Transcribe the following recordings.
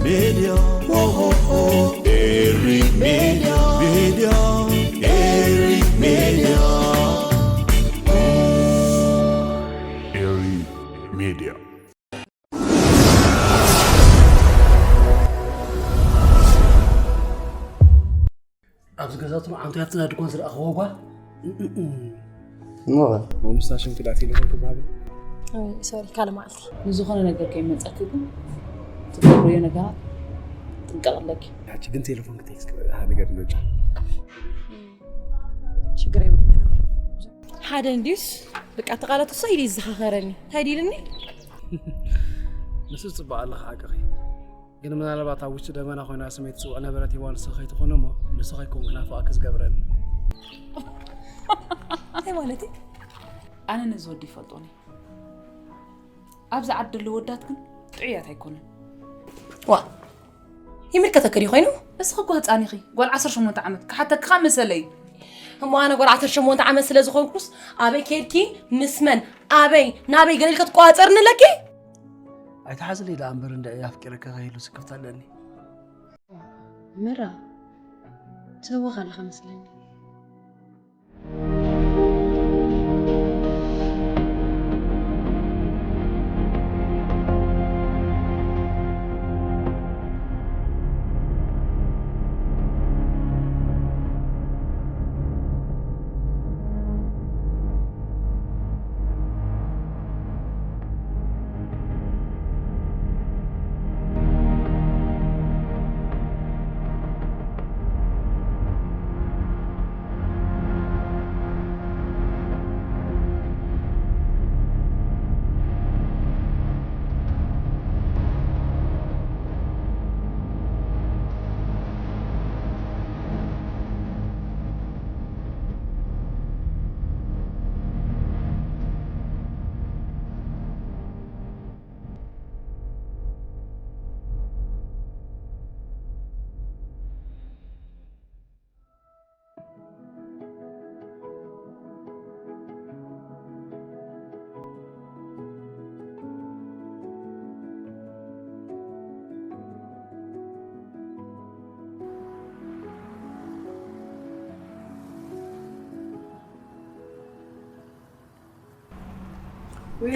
Media, oh, oh, oh. Eri Media, Media, Eri Media. Eri Media. ኣብዚ ገዛውቲ መዓንቱ ያፍትና ድኮን ዝረኣኽዎ ጓል? እሞ ሎምሳ ሽንቲ ዳ ቴሌፎን ክባል? ሶሪ፣ ካልእ መዓልቲ። ንዝኾነ ነገር ከይመፀኪ ግን ትገብርዮ ነገራት ጥንቀቕ ኣለኪ። ያቺ ግን ቴሌፎን ክቴክስ ክበል፣ ሃ፣ ነገር ይመጫ። ሽግር የብሉን። ሓደ እንዲዩስ በቃ ተቓላቱ እሳ ኢሉ ይዘኻኸረኒ። እንታይ ዲልኒ? ንሱ ጽቡቕ ኣለኻ ሓቅኺ። ግን ምናልባት ኣብ ውሽጢ ደመና ኮይና ስመይ ትጽውዕ ነበረት ሂዋ ንስኺ ከይትኾኒ እሞ ንስኺ ክውን ክናፍቐኪ ዝገብረኒ። እንታይ ማለት እዩ? ኣነ ነዚ ወዲ ይፈልጦኒ። ኣብዚ ዓዲ ዘለዉ ወዳት ግን ጥዑያት ኣይኮኑን። ዋ፣ ይምልከተኪ ድዩ ኮይኑ? እስኺ እኮ ህጻን ኢኺ፣ ጓል ዓሰርተ ሸሞንተ ዓመት፣ ክሓተኪ ከኣ መሰለይ። እሞ ኣነ ጓል ዓሰርተ ሸሞንተ ዓመት ስለ ዝኾንኩስ ኣበይ ከድኪ፣ ምስ መን፣ ኣበይ፣ ናበይ ገለ ኢልኪ ትቆጻጸርኒ ኣለኪ? ኣይትሓዝለይ ደኣ እምበር እንድዒ ኣፍቂረኪ ከይህሉ ስክፍታ ኣለኒ። ምራ፣ ትህወኽ ኣለኻ መስለኒ። ውይ፣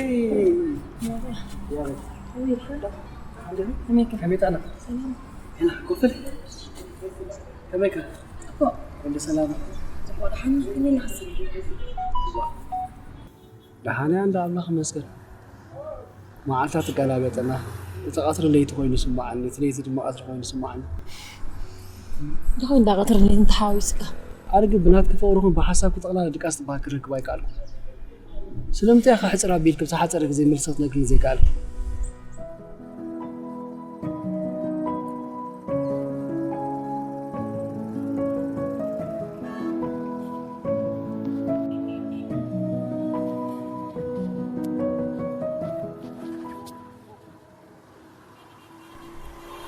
ያረድ። ውይ፣ ፍረዳ። ከመይ ከ? ከመይ ጣና? ሰላም። ሄና፣ ኮፍል። ከመይ ከ? እኮ። ወደ ሰላም። እኮ፣ ደሓን ከመይ ናስብ? ደሓን እያ፣ እንዳ ኣምላኽ ይመስገን። መዓልታት ትገላበጠና። እቲ ቀትሪ ለይቲ ኮይኑ ስምዓኒ፣ እቲ ለይቲ ድማ ቀትሪ ኮይኑ ስምዓኒ። ደኾይ እንዳ ቀትሪ ለይትን ተሓዋዊስካ? ኣርግ ብናትኪ ፍቕሪ ኹን ብሓሳብኪ ጠቕላላ ድቃስ ትበሃል ክረክብ ኣይከኣልኩ። ስለምንታይ ኢኻ ሕጽር ኣቢልኪ ብዝሓጸረ ግዜ መልሲ ክትነግርኒ ዘይከኣልኪ?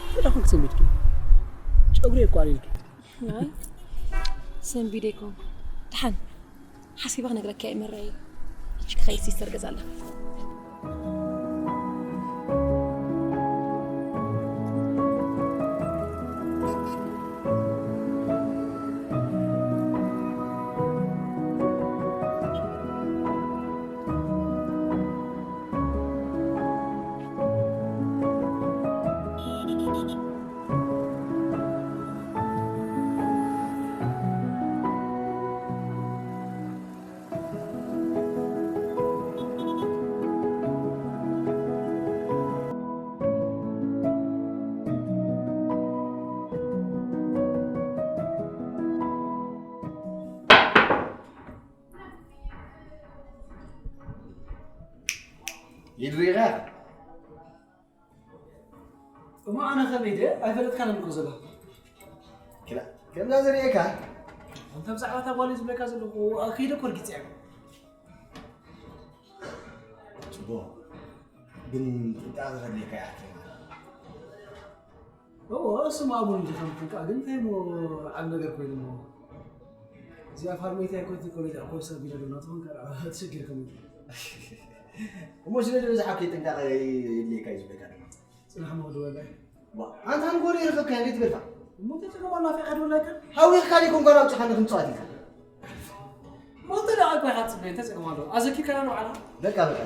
እንታይ ደኣ ኮንክ ሰንቢድኪ? ጨጉሪ የቋሪልኪ። ኣይ፣ ሰንቢደ ኣይኮንኩ። ደሓን ሓሲባ ክነግረካ እየ መራየ። ሕጂ ክኸይድ ሲስተር ገዛ ኣላ። ይድሪኻ? እሞ ኣነ ከመይ ድየ? ኣይፈለጥካን እኮ ዘለኹ። ክላ-፣ ከምዛ ዝርእየካ? ኣንታ ብዛዕባ እታ ጓል ዝብለካ ዘለኹ፣ ከይደ እኮ ርጊጸያ። ጽቡቕ። ግን ጥንቃቐ ዘድልየካ እያ ሓኪም። እዎ፣ እሱማ ኣቡን እንጂ ከም ጥንቃቐ፣ ግን እንታይ እሞ ዓቢ ነገር ኮይኑ እሞ። እዚኣ ፋርሜታ ኮይቲ ኮሌጅ ኣብ ኮርስ ኣቢለ ዶ ናትኹም ካልኣ ትሽግር ከም። እሞ ስለዚ በዚ ሓቂ ጥንቃቐ የድልየካ እዩ ዝብለካ ድማ። ጽናሕ እሞ ክድወለይ። ዋ፣ ኣንታ ንጎሪ ይረኸብካ እንዴት ትበልካ? እሞ ተጸገም ኣላ፣ ፈቃድ ወላይካ? ሃዊኽካ ዲኩም ጓል ኣውጪኻ ንክንጽዋት ኢልካ? ሞተ ደኣ እኮ ኢኻ ትጽበ፣ ተጸገም ኣሎ። ኣዘኪርካና ንባዕላ። በቃ፣ በቃ።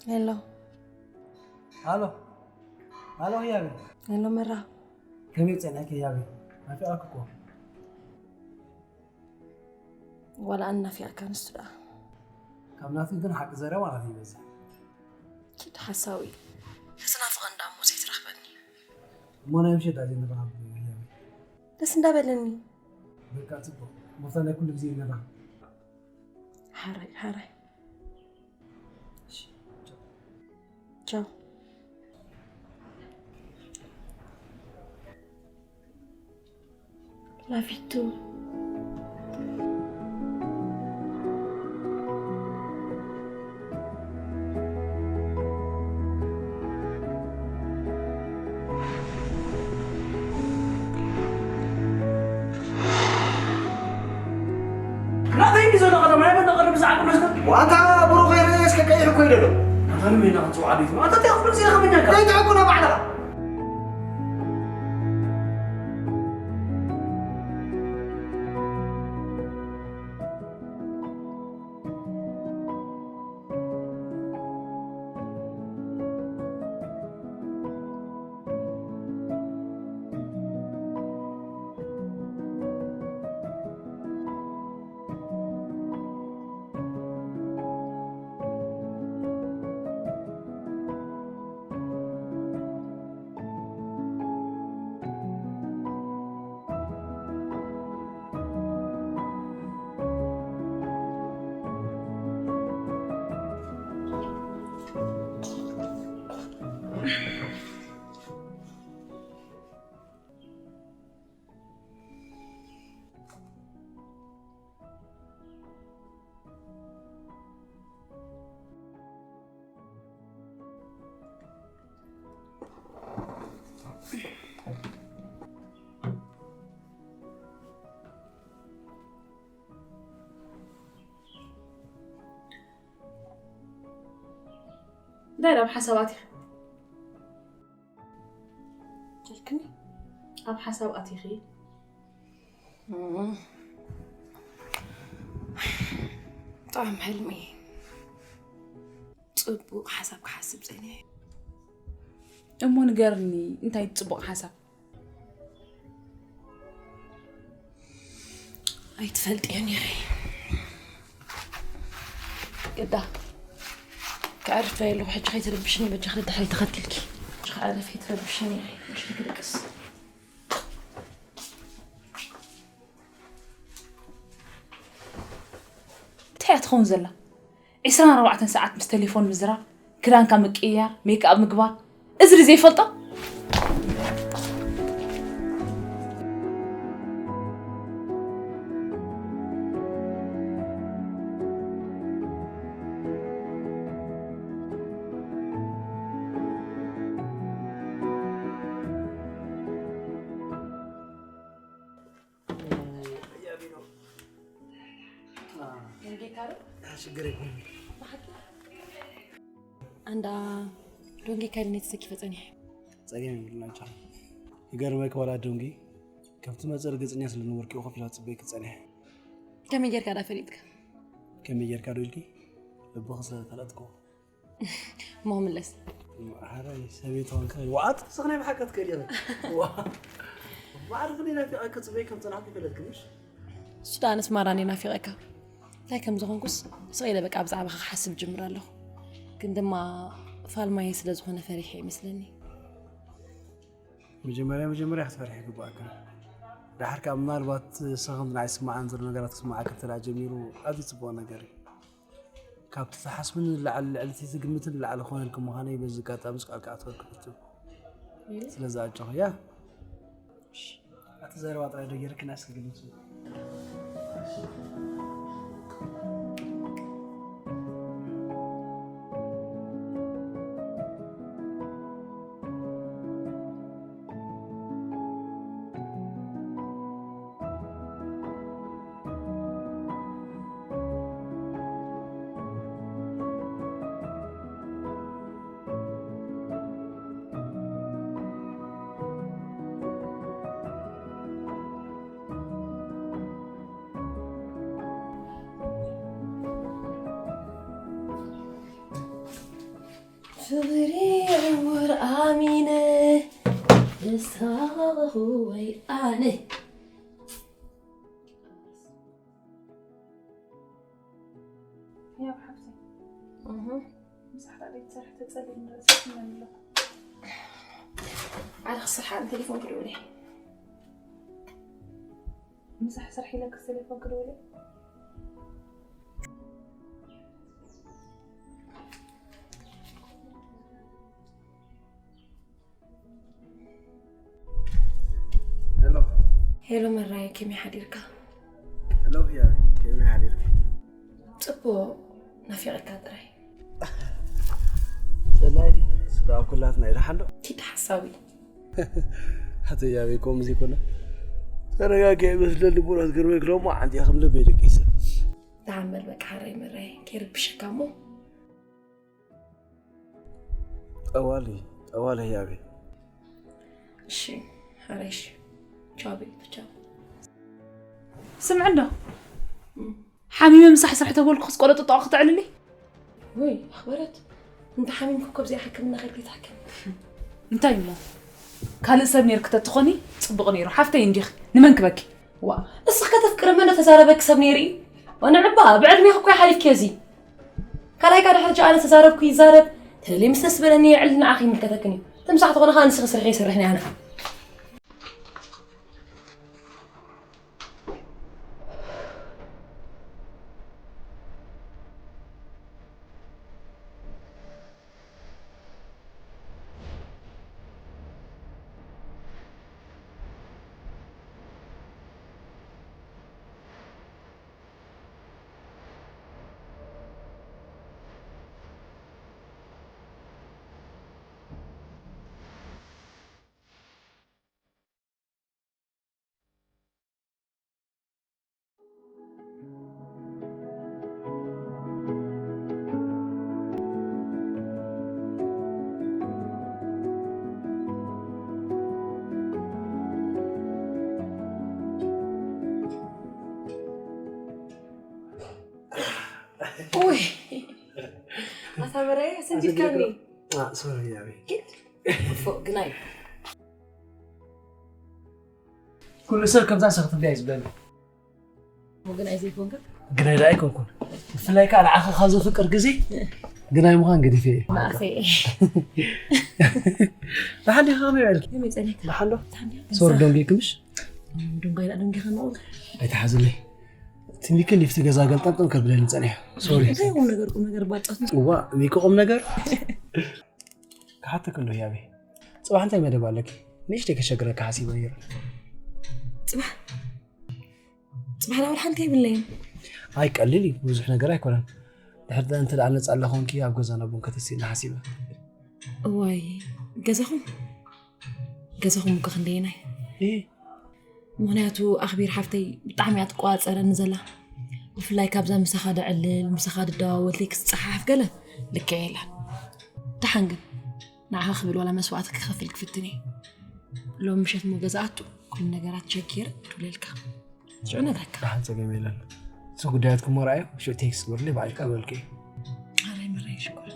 ሄሎ። ሃሎ። ሃሎ፣ ህያበይ። ሄሎ፣ መራ። ከመይ ጸኒሕኪ፣ ህያበይ? ናፊቐኪ እኮ። ዋላ ኣነ ናፊቐካ፣ ንሱ ደኣ። ካብ ናፊቕ ግን ሓቂ ዘረባ ናፊቕ ይበዝሕ። ኪድ ሓሳዊ። ክትናፍቐኒ ደኣ እሞ ዘይትረኽበኒ። እሞ ናይ ምሸት ደኣ ዘይንራኸብ፣ ህያበይ። ደስ እንዳበለኒ። በቃ፣ ጽቡቕ። መፍታ ናይ ኩሉ ግዜ ንራኸብ። ሓራይ፣ ሓራይ። ቻው። ላቪቱ። ናተይ እንዲ ዘሎ ቀደም ናይ መን ቀደም ብዛዕባ መስገን? ዋታ ብሩኽ ይርእ እስከ ቀይሕ እኮ ይደሎ። ኣታ ንመን ኢና ክንጽውዓ ድዩ? ኣታ እንታይ ክፍል ዜና ከመኛካ? እንታይ ትሕኩና ባዕልኻ? እንታይ ደኣ ኣብ ሓሳብ ኣቲኺ? ኢልክኒ? ኣብ ሓሳብ ኣቲኺ? እም። ጥዑም ሕልሚ። ጽቡቕ ሓሳብ ክሓስብ ጸኒሐ። እሞ ንገርኒ፣ እንታይ ጽቡቕ ሓሳብ? ኣይትፈልጥዮን ኢኺ። ግዳ፣ ከዕርፍ ኣለኹ፣ ሕጂ ከይትርብሽኒ፣ በጃኺ ድሕረይ ተኸቲልኪ። ሕጂ ከዕርፍ፣ ከይትረብሽኒ ኢኺ፣ ሕጂ ክድቅስ። እንታይ እያ ትኸውን ዘላ? ዒስራን ኣርባዕተን ሰዓት ምስ ቴሌፎን ምዝራብ፣ ክዳንካ ምቅይያር፣ ሜክኣፕ ምግባር፣ እዚ ድዩ ዘይፈልጦ? ሽግር የብሉን። ኣንዳ ዶንጌ ካይድ ነቲ ሰኪፈ ጸኒሐ። ጸገም የብሉን ኣንቻ። ይገርመክ ዋላ ዶንጌ፣ ከምቲ መጸ ርግጽኛ ስለ ነበርኪ ኮፍ ኢላ ትጽበይኪ ጸኒሐ። ከመይ ጌርካ ዳ ፈሊጥካ? ከመይ ጌርካ ዶ ኢልኪ? ልብኺ ስለ ዝፈለጥኩ። እሞ ምለስ። ሓራይ ሰበይቲ ኾንካ ዋኣት ስኽ ናይ ብሓቂ ትከድ ኢኺ። ዋ። ባዕልኺ ናፊቐኪ ጽበይ ከም ጸናሕኪ ይፈለጥኪ ምሽ? እሱ ደኣ ኣነስ ማራ እየ ናፊቐካ። እንታይ ከም ዝኾንኩስ ስቕ ኢለ በቃ ብዛዕባኻ ክሓስብ ጅምር ኣለኹ። ግን ድማ ፋልማየ ስለ ዝኾነ ፈሪሐ ይመስለኒ። መጀመርያ መጀመርያ ክትፈርሒ ይግባእካ። ደሓር ከኣ ምናልባት ስኽን ናይ ስማዓን ዘሎ ነገራት ክስማዓካ እንተ ደኣ ጀሚሩ ኣዝዩ ጽቡቕ ነገር እዩ። ካብቲ ትሓስብን ንላዕሊ ልዕሊ እቲ ትግምትን ንላዕሊ ክኾነልኪ ምዃነይ በዚ ኣጋጣሚ ቃል ክኣትወልኪ ፈትው። ኢሉ? ስለዚ ኣጆኺ፣ ያ። እሺ። እቲ ዘረባ ጥራይ ዶ ጌርክና እስኪ ግምቱ? እሺ። ክብሪ ዕውር ኣሚነ ደስታኹ ወይ ኣነ። ያብ ሓብተይ፣ እህ። ምሳሕ ዳኣ ዘይትሰርሒ ተጸሊእኒ ርእሰይ ትመኒ ኣለኹ። ዓለ ክስራሕ ቴሌፎን ክድውል እየ። ምሳሕ ስራሕ ኢለክስ ቴሌፎን ክድውል እየ። ሄሎ። ሄሎ መራየ፣ ከመይ ሓዲርካ? ሄሎ ህያብ፣ ከመይ ሓዲርኪ? ጽቡቕ፣ ናፊቐካ ጥራይ። ሰናይ ድዩ? ስድራ ኩላትና እዩ፣ ደሓን ዶ? ኪድ ሓሳዊ። ኣቶ ህያበይ፣ ከምኡ ዘይኮነ። ተረጋጊዐ ይመስለኒ፣ ብእውነት ግርመይ ክለሞ ዓንዲ ከም ልበይ ደቂሰ። ደሓን በል በቃ፣ ሓራይ መራየ፣ ከይርብሸካ እሞ። ጠዋሊ፣ ጠዋሊ ህያበይ። እሺ፣ ሓራይ እሺ። ቻው ቤቢ፣ ቻው። ስምዕ እንዶ። እም። ሓሚመ ምሳሕ ስራሕ ተበልኩ ክስቆሎ ጥጣዖ ክተዕልሊ? ወይ ኣኽበረት፣ እንተ ሓሚምኩ እኮ ብዚኣ ሕክምና ከይድኪ ትሕከሚ። እንታይ እሞ? ካልእ ሰብ ኔርኪ ተትኾኒ ጽቡቕ ኔሩ። ሓፍተይ እንዲኺ፣ ንመን ክበኪ? ዋ፣ እስኺ ከተፍቅሪ መን ተዛረበኪ ሰብ ኔሩ እዩ? ዋና ዕባ፣ ብዕድሜኺ እኮ ይሓሊፍኪ እዚ። ካልኣይ ካ ድሕሪ ኣነ ተዛረብኩ ይዛረብ፣ ተደልየ ምስ ተስበለኒ የዕል ንዓኺ ይምልከተክን እዩ። ተምሳሕ ተኾነ ኸኣ ንስኺ ስርሒ ይሰርሕ ናይ ኣነ። ኡይ፣ ኣታ በራየ፣ ሰንቢድካኒ። አ፣ ሶሪ፣ ያቤ። ኪድ። ክፉእ ግናይ። ኩሉ ሰብ ከምዛ ሰኽትብሊ እዩ ዝብለኒ። ወግናይ ዘይኮንካ? ግናይ ደኣ ኣይኮንኩን። ብፍላይ ከኣ ንዓኺ ካብ ዘፍቅር ግዜ ግናይ ምዃን ገዲፈ እየ። መኣሰ እየ። ደሓን ዲኻ? ከመይ ውዒልኪ? ከመይ ጸኒሕካ? ደሓን ዶ? ደሓን ዲኻ? ሶሪ፣ ደንጊእኪ ምሽ? ደንጓይ ደኣ ደንጊኻ መቑል። ኣይትሓዝለይ። እቲ ሚኪ ሊፍቲ ገዛ ገልጠምጠም ከብለኒ ጸኒሑ። ሶሪ። እንታይ ቁም ነገር፣ ቁም ነገር ባጫት? እዋ፣ ሚኪ ቁም ነገር? ክሓተኪ ኣለኹ ያቤ። ጽባሕ እንታይ መደብ ኣለኪ? ንእሽተይ ከሸግረካ ሓሲበ ነይረ። ጽባሕ? ጽባሕ ዳውር ሓንቲ የብለይን። ኣይ፣ ቀሊል እዩ፣ ብዙሕ ነገር ኣይኮነን። ድሕር እንተ ደኣ ነጻ ኣለኹንኪ፣ ኣብ ገዛና ቡን ከተስይና ሓሲበ። እዋይ፣ ገዛኹም? ገዛኹም እኮ ክንደየናይ? እህ። ምኽንያቱ ኣኽቢር ሓፍተይ ብጣዕሚ እያ ትቆጻጸረኒ ዘላ። ብፍላይ ካብዛ ምሳኻ ደዕልል፣ ምሳኻ ድደዋወል፣ ቴክስት ጸሓሕፍ ገለ ልክዕ የላን። ደሓን ግን ንዓኻ ክብል ዋላ መስዋእቲ ክኸፍል ክፍትን እየ። ሎም ምሸት እሞ ገዛ ኣቱ፣ ኩሉ ነገራት ሸጊረ ክድውለልካ። ሽዑ ነግረካ። ደሓን ጸገም የለን። እሱ ጉዳያትኩም ወራዮ፣ ሽዑ ቴክስት ግበርለይ፣ ባዕልካ በልኪ። ኣራይ መራይ ሽኮር።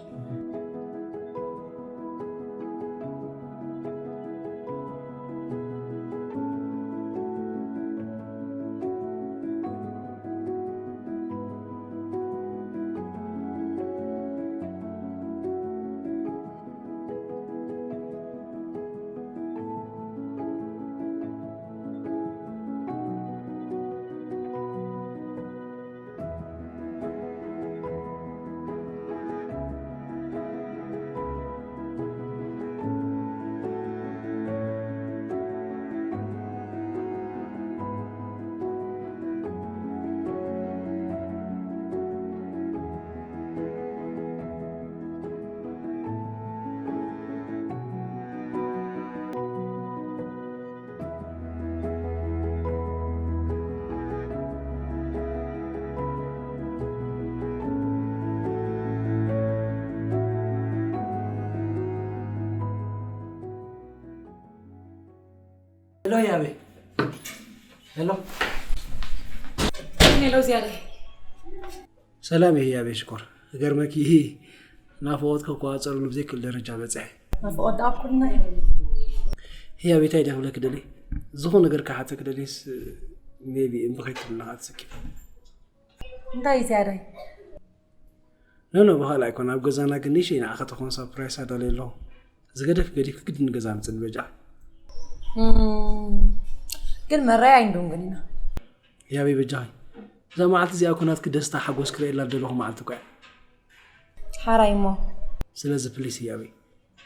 ሄሎ ያቤ። ሄሎ። ሄሎ ዝያዳይ። ሰላም እየ ያቤ ሽኮር። እገርመኪ፣ ናፍቖትኪ ክቆጻጸረሉ ብዘይክእል ደረጃ በጺሐ። ናፍቖት ደኣ ኩልና እዩ። ህያብ፣ እንታይ ድየ ክብለኪ ደልየ? ዝኾነ ነገር ክሓተኪ ደልየስ፣ maybe እምቢ ከይትብልና ኣትስኪ። እንታይ እዩ ዝያዳይ? ኖ ኖ፣ ብኻልእ ኣይኮነ። ኣብ ገዛና ግን ንእሽተይ ንዓኻ ትኾን ሳፕራይስ ኣዳልየ ኣለኹ። ዝገደፍ ገዲፍ ግድን ገዛ ምጽን በጃ። እም፣ ግን መራይ ኣይንድንግን ኢና። ህያበይ በጃኺ። እዛ መዓልቲ እዚኣ እኮ ናትኪ ደስታ ሓጎስ ክርእየላ ዝደለኹ መዓልቲ እኮ እያ። ሓራይ እሞ። ስለዚ ፕሊስ ህያበይ፣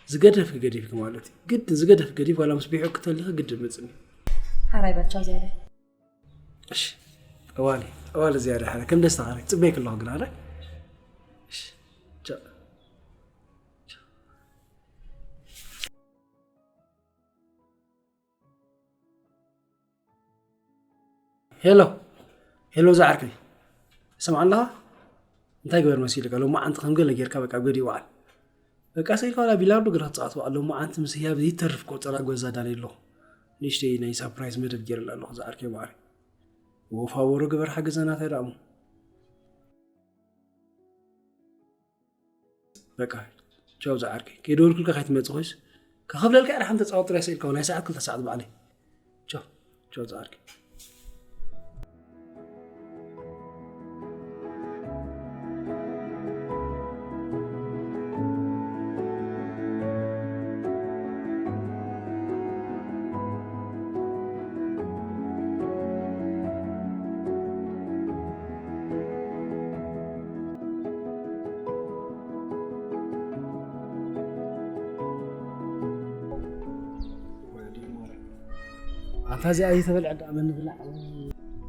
ዝገደፍኪ ገዲፍኪ ማለት እዩ። ግድን ዝገደፍ ገዲፍ ዋላ ምስ ቢሑ ክትህልኺ ግድን ምጽኒ። ሓራይ ባቻው ዝያዳይ። እሺ፣ ጠዋሊ፣ ጠዋሊ ዝያዳ ሓረ ከም ደስታ ሓረ ጽበይ ከለኹ ግን ኣረ። እሺ። ቻ። ሄሎ፣ ሄሎ ዝዓርከይ፣ ሰምዓ ኣለኻ? እንታይ ግበር መሲልካ? ሎማዓንቲ ከም ገለ ጌርካ በቃ ኣብ ገዲኡ ውዓል። በቃ ስኢልካ ዋላ ቢላርዶ ገለ ክትጻወት ውዓል። ሎማዓንቲ ምስ ህያብ ዘይተርፍ ቆጸራ ገዛ ዳልየ ኣለኹ። ንእሽተይ ናይ ሳፕራይዝ መደብ ጌርላ ኣለኹ ዝዓርከይ ማዕረ። ወፋ ወሮ ግበር ሓግዘና እንታይ ደኣ እሞ። በቃ ቻው ዝዓርከይ። ከይደወልኩልካ ከይትመጽእ ኮይስ። ከኸፍለልካ እየ ደሓን ተጻወት ጥራይ ስኢልካ ናይ ሰዓት ክልተ ሰዓት ባዕለይ። ቻው ቻው ዝዓርከይ። ኣታ እዚኣ ኣይተበልዐ ደኣ መን ብላዕ።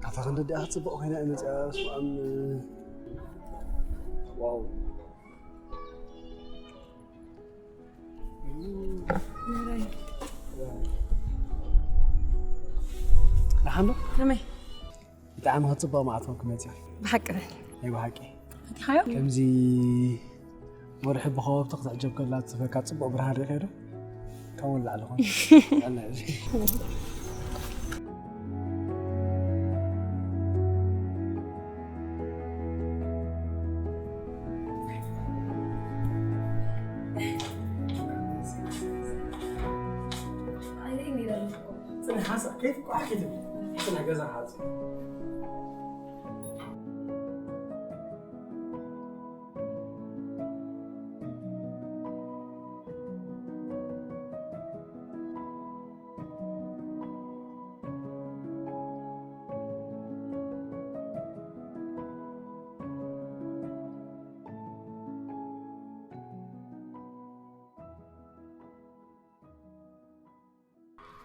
ኣታ ክንዲ ደኣ ክትጽብቕ ኮይና እያ መጽኣ፣ ስኣም። ዋው። ደሓን ዶ? ከመይ? ብጣዕሚ ክትጽብቕ መዓት ኮንክ መጽያ። ብሓቂ በል። ናይ ብሓቂ። ፈቲኻዮ? ከምዚ ወርሒ ብኸወብቲ ክትዕጀብ ከላ ትፈካ ጽቡቕ ብርሃን ርኢኸ ዶ? ካብ ወላዕ ዝኾነ።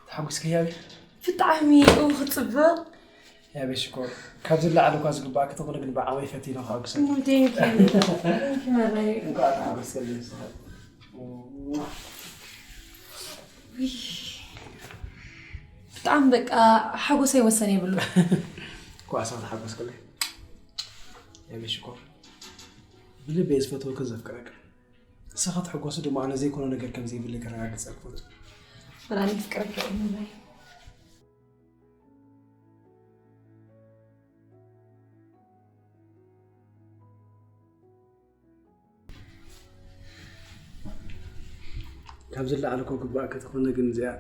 ተሓጒስኪ ህያበይ? ብጣዕሚ እው ክጽብቕ። ህያበይ ሽኮር፣ ካብ ዝለዓለ እኳ ዝግባእ ክትኽእሉ ግን ብዓቕመይ ፈቲነ ከሐጉሰኪ። እሞ፣ thank you። Thank you መራይ። እንኳዕ ተሓጎስከለይ ንስኻ። ውይ፣ ብጣዕሚ በቃ ሓጎሰይ ወሰን የብሉ። እንኳዕ ንስኻ ተሓጎስከለይ። ህያበይ ሽኮር፣ ብልበይ ዝፈትወክን ዘፍቅረክን። ንስኻ ትሕጎሲ ድማ ኣነ ዘይኮነ ነገር ከም ዘይብለይ ከረጋግጸልኪ ፈቱ። ብራኒ ፍቅረካ እዩ ምንባይ። ካብ ዝለዓለ እኮ ግባእ ከተኾነ ግን እዚኣ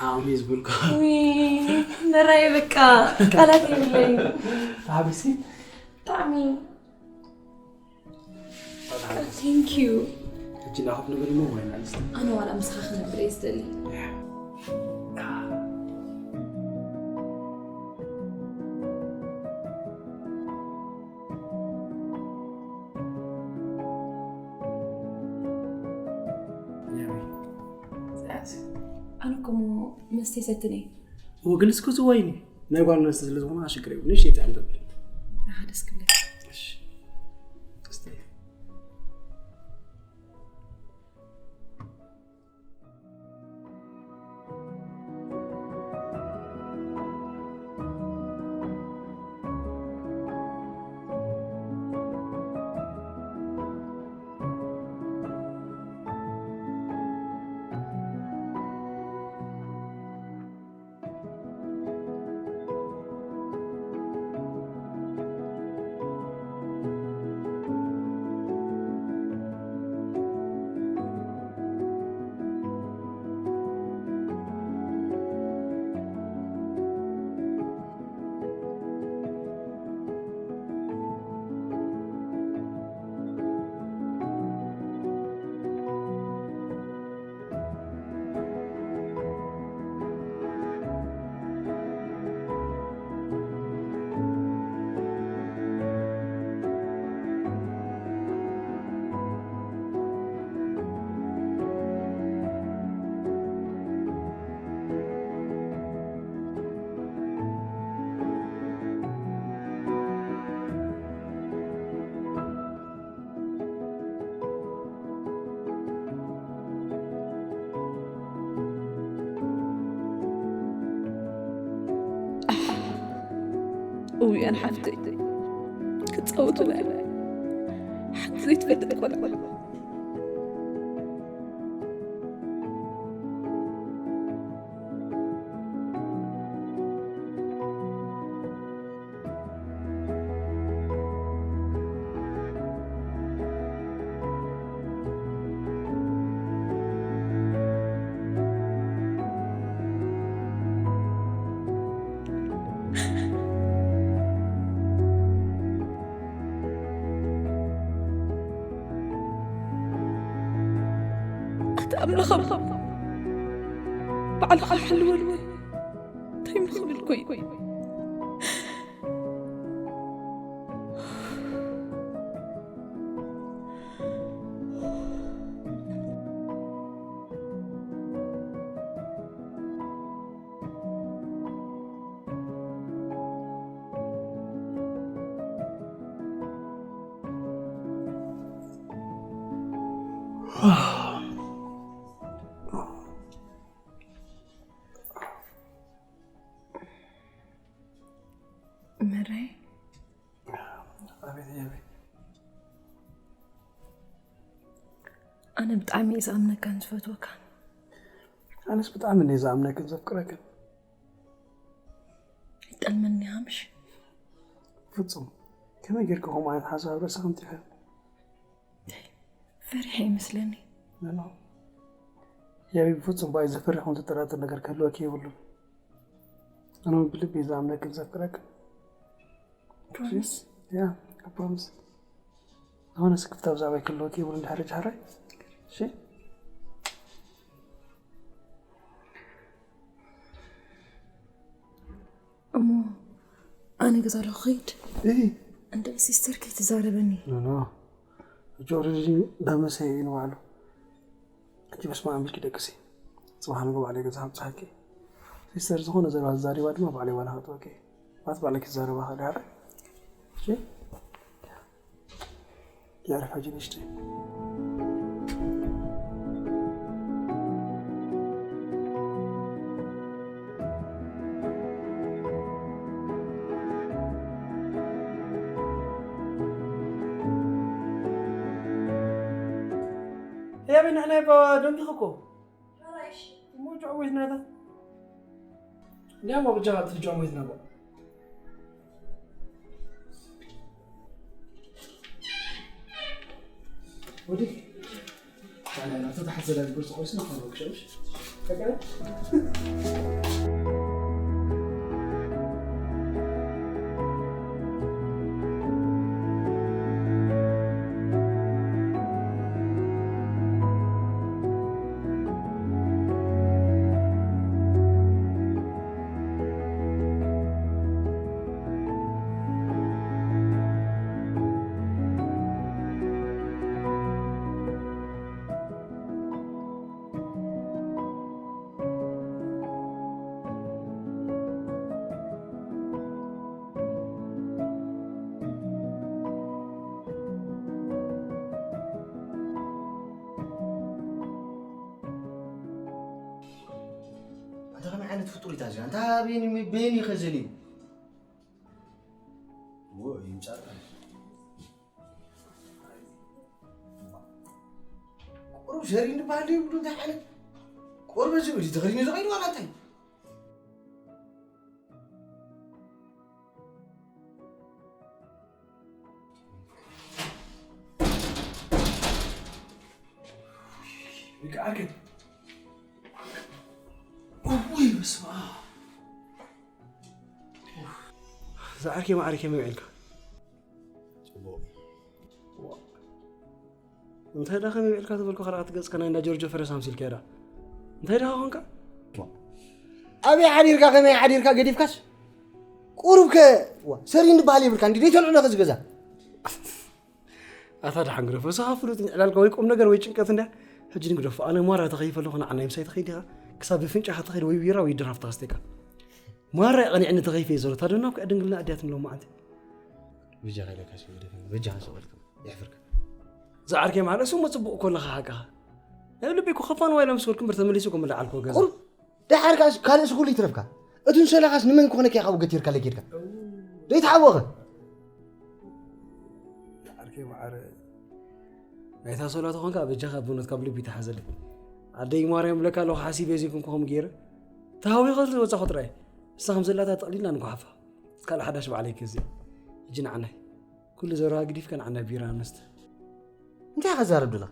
ዓቕሚ ዝበልኩ። ውይ፣ መራይ በቃ ቃላት የብለይ። ተሓጉሲ? ብጣዕሚ። Thank you። ሕጂ ናኹም ንብል እሞ ወይ ናንስቲ? ኣነ ዋላ ምሳኻ ክነብር እየ ዝደሊ። ኣነ እኮ እሞ መስተ ይሰትን እየ። እወ፣ ግን እስከ እዚ ዋይን እዩ። ናይ ጓል ኣንስተይቲ ስለ ዝኾነ ሽግር የብሉን። ንእሽተይ ጥዕም ተብል። ኣሃ፣ ደስ ክብለካ። እሺ። እስቲ። እውያን ሓፍተይ፣ ክጻወቱላ እዮም። ሓንቲ ዘይትፈልጥ ቆልዓ። ኣቲ ኣምላኽ፣ ባዕልኻ ሓልወኒ። እንታይ ምኽብል ኮይ? መራይ፣ ኣቤት፣ ኣቤት። ኣነ ብጣዕሚ እየ ዝኣምነካን ዝፈትወካን። ኣነስ ብጣዕሚ እየ ዝኣምነክን ዘፍቅረክን። ይጠልመኒ ሃምሽ። ፍጹም፣ ከመይ ጌርካ ከምኡ ዓይነት ሓሳብ ርእስኻ ኣምጺእካ? ፈሪሐ ይመስለኒ። ኖ፣ ኖ። ያቢ ብፍጹም ባይ ዘፈርሕ ኹን ዘጠራጥር ነገር ክህልወኪ የብሉን። ኣነ እውን ብልቢ እየ ዝኣምነክን ዘፍቅረክን። ፕሮሚስ? ያ፣ ፕሮሚስ። ዝኾነ ስክፍታ ብዛዕባይ ክህልወኪ የብሉን ድሕሪ ጃህራይ። እሺ? እሞ ኣነ ገዛ ኣለኹ፣ ኸይድ። እይ። እንደ ሲስተር ከይትዛረበኒ። ኖ፣ ኖ። ጆርጂ እንዳመሰየ እዩ ንባዕሉ። ሕጂ በስመ ኣብ ኢልኪ ደቅሲ። ጽባሕ ንግሆ ባዕለይ ገዛ ከምጽኣኪ። ሲስተር ዝኾነ ዘረባ ተዛሪባ ድማ ባዕለይ ዋላ ከጥበቂ። ባት ባዕለይ ክትዛረባ ከድሃረ። እሺ? የዕረፍ ሕጂ ንእሽተይ። ህያበይ ንሕና ይባ ደንጊኹ እኮ። እሞ ጫው ቤት ናታ። እንዲያውም ብቻ ትጫው ቤት ነበር። ወዲህ ታዲያ ናቱ ተሓዘለ ዝብል ጽሑፍ ስለ ኾነ ወክሸሽ። ተቀበል። ኣንታ ከመይ ዓይነት ፍጡር እዩ እዚኣ? ኣንታ በየን በየን እዩ ከዘን እዩ? እዎ፣ ይምጻእ። ቁሩብ ዘሪን ዝበሃል ይብሉ እንታይ ዓይነት ቁሩብ እዚ እዚ ተኸዲኑ ዝኸይድ ዋላ እንታይ? ይከኣልከ? እውይ፣ በስመ ኣብ። ዝዓርከ ማዕረ ከመይ ውዒልካ? ጽቡቕ። እንታይ ደኣ ከመይ ውዒልካ ተበልኩ፣ ከረኣት ገጽካ ናይ እንዳ ጆርጆ ፈረስ ኣምሲልካ ዳ። እንታይ ደኣ ኾንካ? ኣበይ ሓዲርካ፣ ከመይ ሓዲርካ ገዲፍካስ? ቁሩብ ከ፣ ዋ፣ ሰሪን ዝበሃል የብልካ እንዲ፣ ደይተልዕሎ ከዚ ገዛ። ኣታ ደሓን ግደፎ፣ ንስኻ ፍሉጥ ዕላልካ ወይ ቁም ነገር ወይ ጭንቀት እንድያ። ሕጂ ንግደፎ፣ ኣነ ሞራ ተኸይፈ ኣለኹ፣ ንዓናይ ምሳይ ትኸይድ ኢኻ። ክሳብ ብፍንጫኻ ትኸይድ ወይ ቢራ ወይ ድራፍት ኣስተካ። ሞራ ቀኒዕኒ ተኸይፈ እየ ዘሎ። ታደና እኮ ድንግልና ኣድያት ንሎም መዓልቲ። ብጃኻ ኢለካ ሲ ግደፈኒ፣ በጃኻ ስቕ ኢልካ፣ የሕፍርካ። ዝዓርከይ ማዕረ እሱ እሞ ጽቡቕ እኮ ኣለኻ ሓቅኻ። ናይ ልቢ እኮ ከፋን ዋይላ ምስ በልኩ እምበር ተመሊሱ እኮ ምልዓል እኮ ገዛ። ቁሩብ ደሓር ከኣስ ካልእ ስኹል ይትረፍካ። እቱ ንሰላኻስ ንመን ክኾነካ ኢኻ ገቲርካ ለጌድካ? ዘይትሓወኸ ዓርከይ መዓረ ናይታ ሶላ ተኾንካ በጃኻ ብእውነት ካብ ልቢ ተሓዘለይ። ኣደይ ማርያም ብለካ ኣለኹ ሓሲበ ዘይኮንኩ ከምኡ ገይረ ተሃዊኸ ዝወፃኹ ጥራይ። እሳ ከም ዘላታ ጠቕሊልና ንጓሓፋ። ካልእ ሓዳሽ ባዕለይ ክገዝእ። ሕጂ ንዓናይ ኩሉ ዘረባ ግዲፍካ ንዓናይ ቢራ ንስተ። እንታይ ከዛረብ ዱላ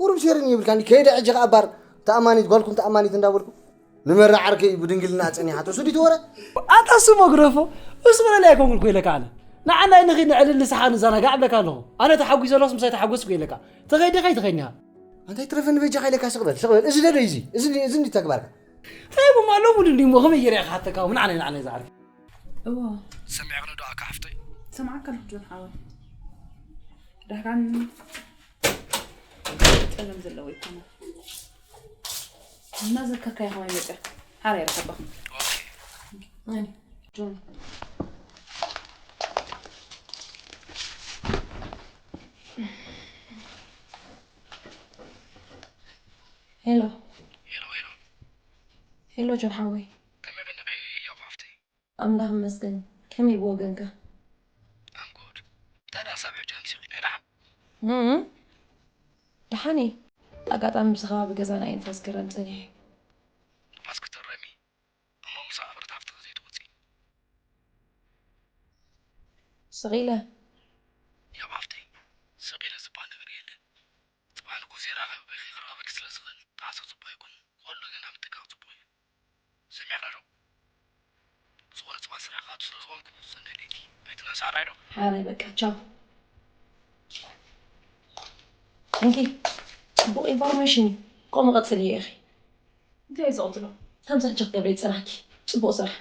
ቁሩብ ሴርን ይብልካ እንዲ ከይደ ሕጂ ከኣ ባር ተኣማኒት ጓልኩም ተኣማኒት እንዳበልኩ ንመራ ዓርከይ ብድንግልና ጸኒሓቶ ሱዲ ተወረ ኣታ ስሞ ግረፎ እሱ በለለ ኣይኮንኩን ኮይለካ ኣነ ንዓናይ ንኺድ ንዕልል ንስሓ ንዘናጋዕ እብለካ ኣለኹ ኣነ ተሓጒሰ ኣለኹስ ምሳይ ተሓጎስ ኮይለካ ተኸይደ ከይትኸኛ እንታይ ትረፈኒ በጃ ካይለካ ስቕበል ስቕበል እዚ ደሎ እዚ እዚ እዚ እንዲ ተግባርካ እንታይ ብማ ሎሙን እንዲሞ ከመይ ገይረ ኢኻ ሓተካ ንዓናይ ንዓናይ ዝዓርክ እዎ ሰሚዕኽኒ ዶ ኣካ ሓፍተይ ሰማዕካ ኣለኹ ጆን ሓወይ ዳሕራን ጸገም ዘለዎ ይኮነ እናዘከርካዮ ከማይ መፅያ ሓራ ይረኸበኹም ጆን ሄሎ ሄሎ ሄሎ ሄሎ ጆን ሓወይ ከመይ በለኺ ያው ሓፍተይ ኣምላኽ ይመስገን። ከመይ ብወገንካ? I'm good። እንታይ ደኣ ክሳብ ሕጂ ኣምሲኺ ናይ ደሓን? እም፣ ደሓን እየ። ኣጋጣሚ ምስ ከባቢ ገዛና እየ ንፋስ ክረም ጸኒሐ። ንፋስ ክትረሚ? እሞ ምስ ኣኽብርቲ ሃፍትኺ ዘይትወጺ? ስቕ ኢለ። ያው ሃፍተይ፣ ስቕ ኢለ ዝበሃል ነገር የለን። ጽባሕ ንግሆ ዘይረኸበኺ ክረኽበኪ ስለ ዝኽእል፣ ጣዕሳ ጽቡቕ ኣይኮነን። ኩሉ ግን ኣብ ምጥንቃቕ ጽቡቕ እዩ። ሰሚዕና ዶ? ዝኾነ ጽባሕ ስራሕ ክኣቱ ስለ ዝኾንኩ፣ ሰናይ ለይቲ። ኣይትነስኣ ራይ ዶ? ሓራይ በቃ፣ ቻው። እንኪ፣ ጽቡቕ ኢንፎርሜሽን እዩ። ከምኡ ቀጽልዮ ኢኺ። እንታይ እዩ ዝቕጽሎ? ከምዚ ሕጂ ክትገብሪ ይጸናሕኪ። ጽቡቕ ስራሕ።